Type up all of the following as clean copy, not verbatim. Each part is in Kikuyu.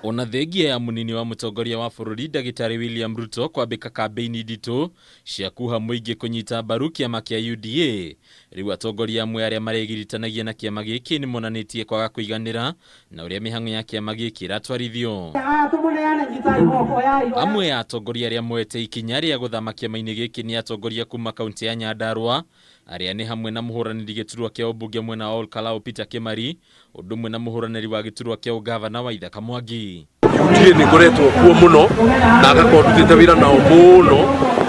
Ona thengia ya mũnini wa mũtongoria wa bũrũri Ndagĩtarĩ William Ruto kwambĩka kambĩini nditũ cia kuha mũingĩ kũnyita mbaru kĩama kĩa UDA, rĩu atongoria amwe arĩa maregiritanagia na kĩama gĩkĩ nĩmonanĩtie kwaga kũiganĩra na ũrĩa mĩhang'o ya kĩama gĩkĩ ĩratwarithio. Amwe a atongoria arĩa moete ikinya rĩa gũthama kĩama-inĩ gĩkĩ nĩ atongoria kuma kaunti ya Nyandarua arĩa nĩ hamwe na mũhũranĩri gĩturwa kĩa ũmbunge mwena wa Olkalau Peter Kimari, ũndũ ũmwe na mũhũranĩri wa gĩturwa kĩa ũgavana Waithaka Mwangi. UDA nĩ ngoretwo kuo mũno na ngakorwo ndutĩte wĩra nao mũno,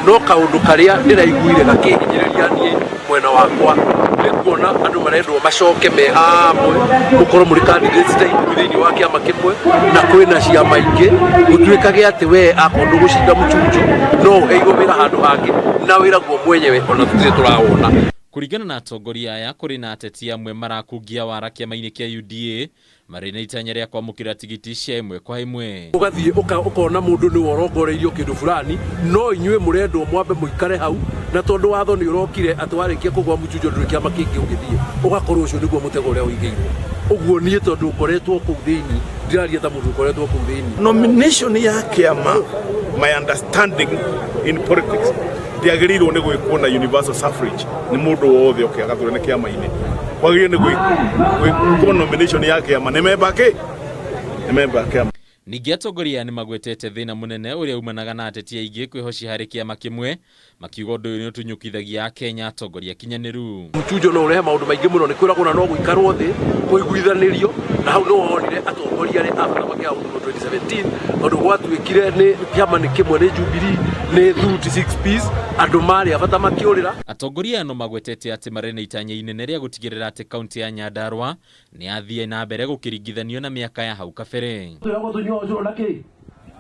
no kaũndũ karĩa ndĩraiguire gakĩhinyĩrĩria niĩ mwena wakwa nĩ kuona andũ marendwo macoke me hamwe, mũkorwo mũrĩ candidates ta ikũmi thĩinĩ wa kĩama kĩmwe na kwĩna ciama ingĩ, gũtuĩkage atĩ we akorwo ndũgũcinda mũchunjo no ũheirwo wĩra handũ hangĩ na wĩra guo mwenyewe ona tũtirĩ tũrawona. Kũringana na atongoria aya, kũrĩ na ateti amwe marakungia wara kĩama-inĩ kĩa UDA marĩ na itanya rĩa kwamũkĩra tigiti cia ĩmwe kwa ĩmwe. Ũgathiĩ ũkona mũndũ nĩwe ũrongoreirio kĩndũ fulani, no inyuĩ mũrendwo mwambe mũikare hau, na tondũ watho nĩ ũrokire atĩ warĩkia kũgwa mũchunjo ndũrĩ kĩama kĩngĩ ũngĩthiĩ, ũgakorwo ũcio nĩguo mũtego ũrĩa ũigĩirwo. Ũguo niĩ tondũ ngoretwo kũu thĩinĩ, ndiraria ta mũndũ ũkoretwo kũu thĩinĩ. Nomination ya kĩama, my understanding in politics, ndĩagĩrĩirwo nĩ gwĩkwo na universal suffrage nĩ mũndũ wothe oke agathurane kĩama-inĩ. Kwagĩrĩire nĩ gwĩkwo nomination ya kĩama nĩ memba kĩ? Nĩ memba kĩama. Ningĩ atongoria aya nĩmagwetete thĩna mũnene ũrĩa umanaga na ateti aingĩ kwĩhocia harĩ kĩama kĩmwe, makiuga ũndũ ũyũ nĩũtunyũkithagia Akenya atongoria akinyanĩru. Mũchunjo no ũrehe maũndũ maingĩ mũno, nĩ kwĩragwo na no gũikarwo thĩ kũiguithanĩrio, na hau nĩho wonire atongoria arĩa a bata makĩaga gũthurwo 2017, tondũ gwatuĩkire nĩ kĩama nĩ kĩmwe, nĩ Jubilee, nĩ Thuti 6 Ps, andũ marĩ a bata makĩũrĩra. Atongoria aya no magwetete atĩ marĩ na itanya inene rĩa gũtigĩrĩra atĩ kaunti ya Nyandarua nĩ yathiĩ na mbere gũkĩringithanio na mĩaka ya hau kabere. Twĩragwo tũnyuaga ũcũrũ na kĩ?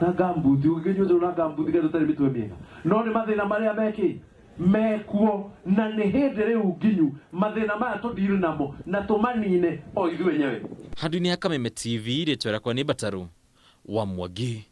Na ngambuti. Ũngĩkĩnyua ũcũrũ na ngambuti kaĩ tũtarĩ mĩtwe mĩega? No nĩ mathĩna marĩa mekĩ? Mekuo. Na nĩ hĩndĩ rĩu nginyu mathĩna maya tũ deal namo na tũmanine o ithuĩ enyewe. Handũ-inĩ ha Kameme TV, rĩtwa rĩakwa nĩ Mbatarũ wa Mwangi.